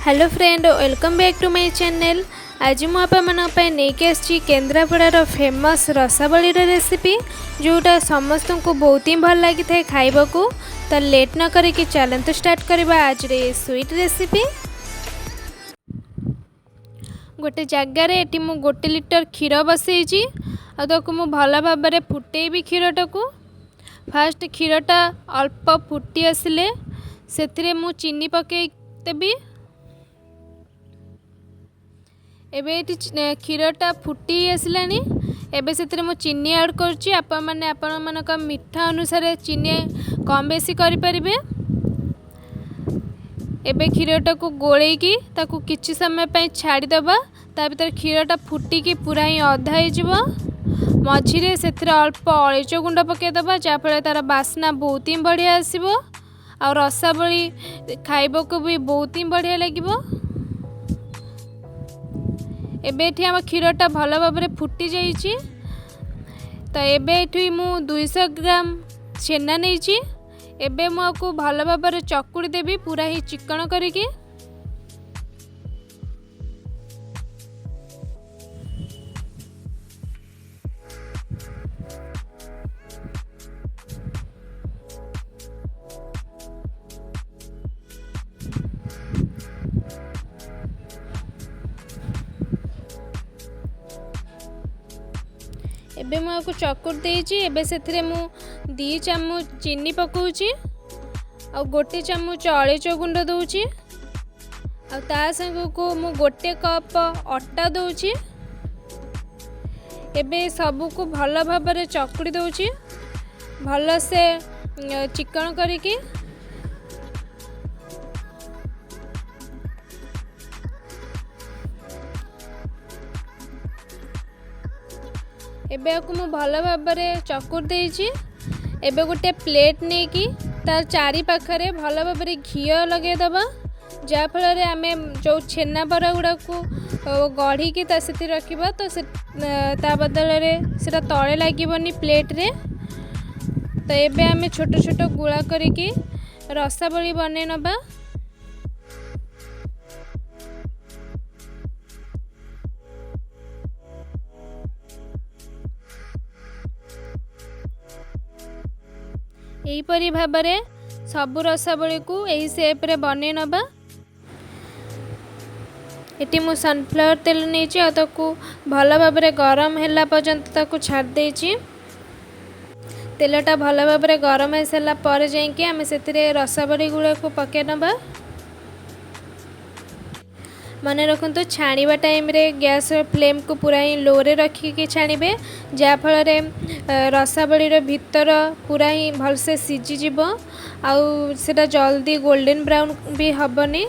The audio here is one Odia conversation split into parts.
Hello friend, welcome back to my channel. ଆଜି ମୁଁ ଆପଣମାନଙ୍କ ପାଇଁ ନେଇକି ଆସିଛି କେନ୍ଦ୍ରାପଡ଼ାର ଫେମସ୍ ରସାବଳୀର ରେସିପି, ଯେଉଁଟା ସମସ୍ତଙ୍କୁ ବହୁତ ହିଁ ଭଲ ଲାଗିଥାଏ ଖାଇବାକୁ। ତ ଲେଟ୍ ନ କରିକି ଚାଲନ୍ତୁ ଷ୍ଟାର୍ଟ କରିବା ଆଜିର ଏ ସୁଇଟ୍ ରେସିପି। ଗୋଟେ ଜାଗାରେ ଏଠି ମୁଁ 1 ଲିଟର କ୍ଷୀର ବସେଇଛି, ଆଉ ତାକୁ ମୁଁ ଭଲ ଭାବରେ ଫୁଟେଇବି କ୍ଷୀରଟାକୁ। ଫାଷ୍ଟ କ୍ଷୀରଟା ଅଳ୍ପ ଫୁଟି ଆସିଲେ ସେଥିରେ ମୁଁ ଚିନି ପକେଇ ଦେବି। ଏବେ ଏଠି କ୍ଷୀରଟା ଫୁଟି ଆସିଲାଣି, ଏବେ ସେଥିରେ ମୁଁ ଚିନି ଆଡ଼୍ କରୁଛି। ଆପଣମାନେ ଆପଣମାନଙ୍କ ମିଠା ଅନୁସାରେ ଚିନି କମ୍ ବେଶୀ କରିପାରିବେ। ଏବେ କ୍ଷୀରଟାକୁ ଗୋଳେଇକି ତାକୁ କିଛି ସମୟ ପାଇଁ ଛାଡ଼ିଦେବା। ତା ଭିତରେ କ୍ଷୀରଟା ଫୁଟିକି ପୁରା ହିଁ ଅଧା ହେଇଯିବ। ମଝିରେ ସେଥିରେ ଅଳ୍ପ ଅଳେଇଚ ଗୁଣ୍ଡ ପକାଇଦେବା, ଯାହାଫଳରେ ତା'ର ବାସ୍ନା ବହୁତ ହିଁ ବଢ଼ିଆ ଆସିବ ଆଉ ରସାବଳି ଖାଇବାକୁ ବି ବହୁତ ହିଁ ବଢ଼ିଆ ଲାଗିବ। ଏବେ ଏଠି ଆମ କ୍ଷୀରଟା ଭଲ ଭାବରେ ଫୁଟି ଯାଇଛି। ତ ଏବେ ଏଠି ମୁଁ 200 ଗ୍ରାମ ଛେନା ନେଇଛି। ଏବେ ମୁଁ ଆକୁ ଭଲ ଭାବରେ ଚକୁଡ଼ି ଦେବି ପୁରା ହିଁ ଚିକଣ କରିକି। ଏବେ ମୁଁ ଆକୁ ଚକୁଡ଼ି ଦେଇଛି। ଏବେ ସେଥିରେ ମୁଁ 2 ଚାମଚ ଚିନି ପକାଉଛି ଆଉ 1 ଚାମଚ ଅଳେଇଚ ଗୁଣ୍ଡ ଦେଉଛି, ଆଉ ତା ସାଙ୍ଗକୁ ମୁଁ 1 କପ୍ ଅଟା ଦେଉଛି। ଏବେ ସବୁକୁ ଭଲ ଭାବରେ ଚକୁଡ଼ି ଦେଉଛି ଭଲସେ ଚିକଣ କରିକି। ଏବେ ଆକୁ ମୁଁ ଭଲ ଭାବରେ ଚକୁଡ଼ି ଦେଇଛି। ଏବେ ଗୋଟେ ପ୍ଲେଟ୍ ନେଇକି ତାର ଚାରି ପାଖରେ ଭଲ ଭାବରେ ଘିଅ ଲଗାଇଦେବା, ଯାହାଫଳରେ ଆମେ ଯେଉଁ ଛେନା ବରା ଗୁଡ଼ାକୁ ଗଢ଼ିକି ତା ସେଥିରେ ରଖିବା, ତ ସେ ତା ବଦଳରେ ସେଟା ତଳେ ଲାଗିବନି ପ୍ଲେଟ୍ରେ। ତ ଏବେ ଆମେ ଛୋଟ ଛୋଟ ଗୁଳା କରିକି ରସାବଳି ବନେଇ ନେବା। ଏହିପରି ଭାବରେ ସବୁ ରସାବଳିକୁ ଏହି ସେପ୍ରେ ବନେଇ ନେବା। ଏଠି ମୁଁ ସନଫ୍ଲାୱାର ତେଲ ନେଇଛି ଆଉ ତାକୁ ଭଲ ଭାବରେ ଗରମ ହେଲା ପର୍ଯ୍ୟନ୍ତ ତାକୁ ଛାଡ଼ି ଦେଇଛି। ତେଲଟା ଭଲ ଭାବରେ ଗରମ ହେଇସାରିଲା ପରେ ଯାଇକି ଆମେ ସେଥିରେ ରସାବଳି ଗୁଡ଼ାକୁ ପକାଇ ନେବା। ମନେ ରଖନ୍ତୁ, ଛାଣିବା ଟାଇମ୍ରେ ଗ୍ୟାସ୍ର ଫ୍ଲେମ୍କୁ ପୁରା ହିଁ ଲୋରେ ରଖିକି ଛାଣିବେ, ଯାହାଫଳରେ ରସାବଳିର ଭିତର ପୁରା ହିଁ ଭଲସେ ସିଝିଯିବ ଆଉ ସେଟା ଜଲ୍ଦି ଗୋଲ୍ଡେନ୍ ବ୍ରାଉନ୍ ବି ହେବନି।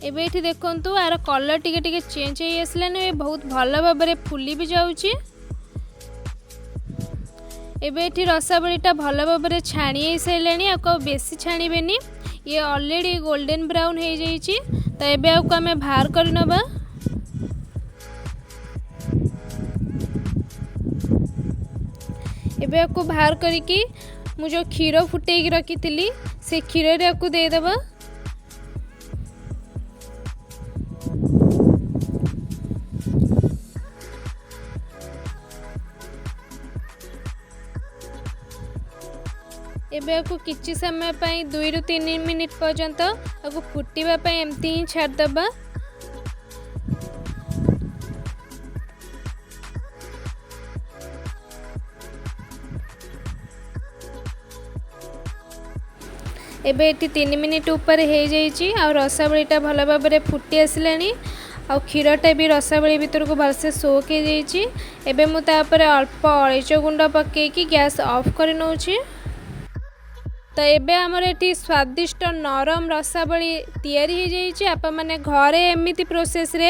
ଏବେ ଏଠି ଦେଖନ୍ତୁ, ଆର କଲର୍ ଟିକେ ଟିକେ ଚେଞ୍ଜ ହେଇ ଆସିଲାଣି, ଏ ବହୁତ ଭଲ ଭାବରେ ଫୁଲି ବି ଯାଉଛି। ଏବେ ଏଠି ରସାବଳିଟା ଭଲ ଭାବରେ ଛାଣି ହେଇସାରିଲାଣି, ଆକୁ ଆଉ ବେଶୀ ଛାଣିବେନି, ଇଏ ଅଲରେଡ଼ି ଗୋଲ୍ଡେନ୍ ବ୍ରାଉନ୍ ହେଇଯାଇଛି। ତ ଏବେ ଆକୁ ଆମେ ବାହାର କରିନେବା। ଏବେ ଆକୁ ବାହାର କରିକି ମୁଁ ଯେଉଁ କ୍ଷୀର ଫୁଟେଇକି ରଖିଥିଲି ସେ କ୍ଷୀରରେ ଆକୁ ଦେଇଦେବା। ଏବେ ଆକୁ କିଛି ସମୟ ପାଇଁ 2ରୁ 3 ମିନିଟ୍ ପର୍ଯ୍ୟନ୍ତ ଆକୁ ଫୁଟିବା ପାଇଁ ଏମିତି ହିଁ ଛାଡ଼ିଦେବା। ଏବେ ଏଠି 3 ମିନିଟ୍ ଉପରେ ହେଇଯାଇଛି ଆଉ ରସାବଳିଟା ଭଲ ଭାବରେ ଫୁଟି ଆସିଲାଣି ଆଉ କ୍ଷୀରଟା ବି ରସାବଳି ଭିତରକୁ ଭଲସେ ସୋକ୍ ହେଇଯାଇଛି। ଏବେ ମୁଁ ତା ଉପରେ ଅଳ୍ପ ଅଳେଇଚ ଗୁଣ୍ଡ ପକାଇକି ଗ୍ୟାସ୍ ଅଫ୍ କରି ନେଉଛି। ତ ଏବେ ଆମର ଏଠି ସ୍ୱାଦିଷ୍ଟ ନରମ ରସାବଳି ତିଆରି ହେଇଯାଇଛି। ଆପଣମାନେ ଘରେ ଏମିତି ପ୍ରୋସେସ୍ରେ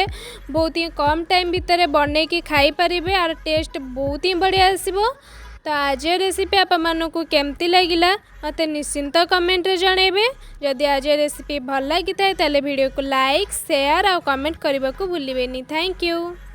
ବହୁତ ହିଁ କମ୍ ଟାଇମ୍ ଭିତରେ ବନେଇକି ଖାଇପାରିବେ, ଆର ଟେଷ୍ଟ ବହୁତ ହିଁ ବଢ଼ିଆ ଆସିବ। ତ ତ ଆଜିର ରେସିପି ଆପଣମାନଙ୍କୁ କେମିତି ଲାଗିଲା, ମୋତେ ନିଶ୍ଚିନ୍ତ କମେଣ୍ଟରେ ଜଣାଇବେ। ଯଦି ଆଜିର ରେସିପି ଭଲ ଲାଗିଥାଏ, ତାହେଲେ ଭିଡ଼ିଓକୁ ଲାଇକ୍, ସେୟାର ଆଉ କମେଣ୍ଟ କରିବାକୁ ଭୁଲିବେନି। Thank you.